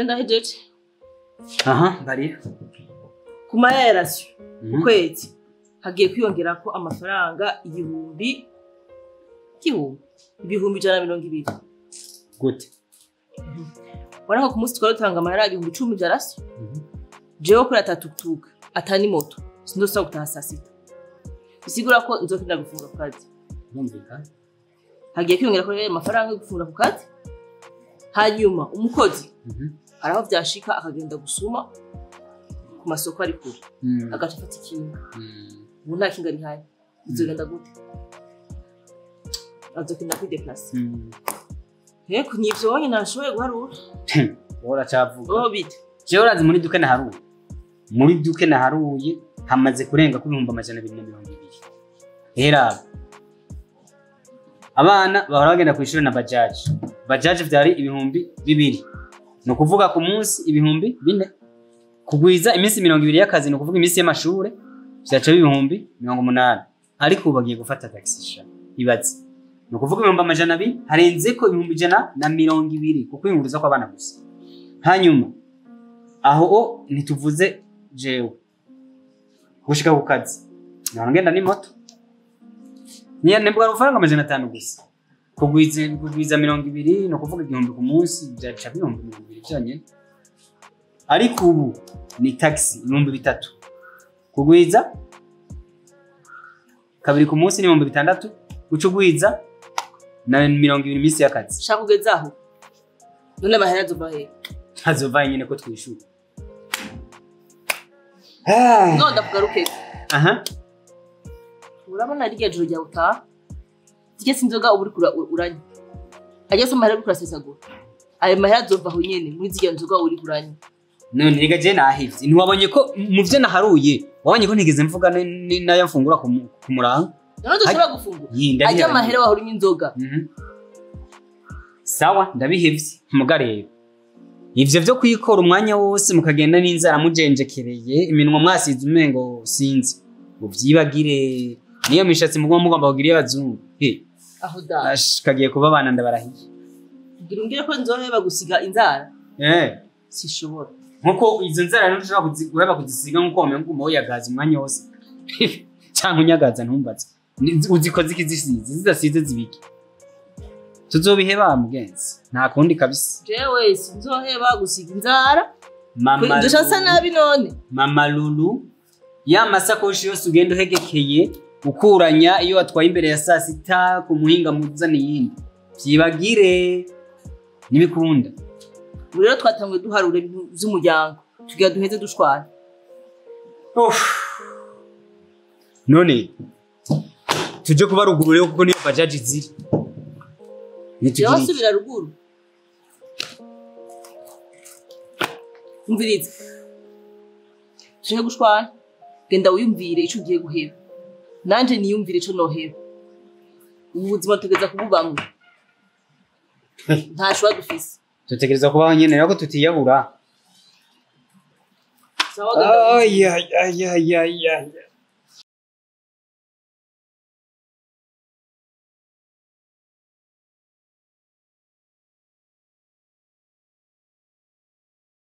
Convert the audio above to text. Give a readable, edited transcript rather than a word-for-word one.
Ndahejeje. Aha, bari. Ku maherasyo ku kwezi hagiye kwiyongera ko amafaranga 1000 120. Gute? Wala ko ku munsi twari dutanga amahera 10,000 bya rasyo. Jewe kuri atatu atani moto sindosaba gutaha saa sita. Bisigura ko nzokenda gufunga ku kazi. Numvikana. Hagiye kwiyongera ko amafaranga yo gufunga ku kazi. Hanyuma umukozi araho vyashika akagenda gusuma ku masoko ari kure agaca afata ikinga. Ubu nta kinga rihari, bizogenda gute? Azokenda kwideplace. Yego nivyo wonye nashoboye guharura. Uracavuga. Oh bite. Jewe urazi muri duke naharuye. Muri duke naharuye hamaze kurenga ku 220. Hera. Abana bahora bagenda kwishura na bajaji. Bajaji vyari 2000. No kuvuga ku munsi 4000. Kugwiza iminsi 20 y'akazi no kuvuga iminsi y'amashure vyaca 80,000. Ariko ubagiye gufata taxi sha. Ibaze. No kuvuga 200,000 harenze ko 120 kuko inguruza kw'abana gusa. Hanyuma aho o ntituvuze jewe. Gushika ku kazi. Ngenda ni moto. Niya nembwa amafaranga 500 gusa. Kugwiza 20 no kuvuga 1000 ku munsi byaca 20,000 cyanye. Ariko ubu ni taxi 3000. Kugwiza kabiri ku munsi ni 6000 gucugwiza na 20 iminsi y'akazi. Shaka kugezaho. None amahera azova he? Azova nyine ko twishura. No ndakugaruke. Aha. Urabona rya joro rya utaha. Zigese inzoga ubu uri uranya. Ajya amahera uri kurasesagura. Ayo mahera azova aho nyene muri zirya nzoga uri kuranya. None rega je nahivye. Ntiwabonye ko mu vyo naharuye, wabonye ko ntigeze mvuga nayo mfungura ku murango. None dushobora gufungura. Ajya amahera wahora unywa inzoga. Sawa ndabihevye mugareba. Ivyo vyo kwikora umwanya wose mukagenda n'inzara mujenjekereye iminwa mwasize umengo sinzi. Uvyibagire niyo mishatsi mugomba mugomba kugira abazungu. He. Aho da. Ash kagiye kuba abana ndabarahiye. Ngira umbwire ko nzoheba gusiga inzara. Sishobora. Nkuko izo nzara ntushobora guheba kuzisiga nkuko wamenga umo yagaza umwanya wose. Cyangwa unyagaza ntumbaze. Uzikoze ikizisize zidasize zibiki. Tuzobiheba mugenzi. Nta kundi kabisa. Jewe sinzoheba gusiga inzara. Mama ndusha nabi none. Mama Lulu ya masakoshi yose ugenda uhegekeye ukuranya iyo watwaye imbere ya saa sita ku muhinga muzana yindi. Byibagire nibikunda. Rero twatanguye duharura ibintu by'umuryango tugira duheze dushwana. None tuje kuba ruguru rero kuko niyo bajaji ziri. Nitugire. Yasubira ruguru. Umvirize. Tuje gushwana. Genda wiyumvire ico ugiye guheba. Nanje niyumvire ico noheba. Ubuzima tugeza kububamwe. Nta shwa dufise. Tutekereza kubaho nyene rero ko tutiyahura. Ay ay ay ay ay ay.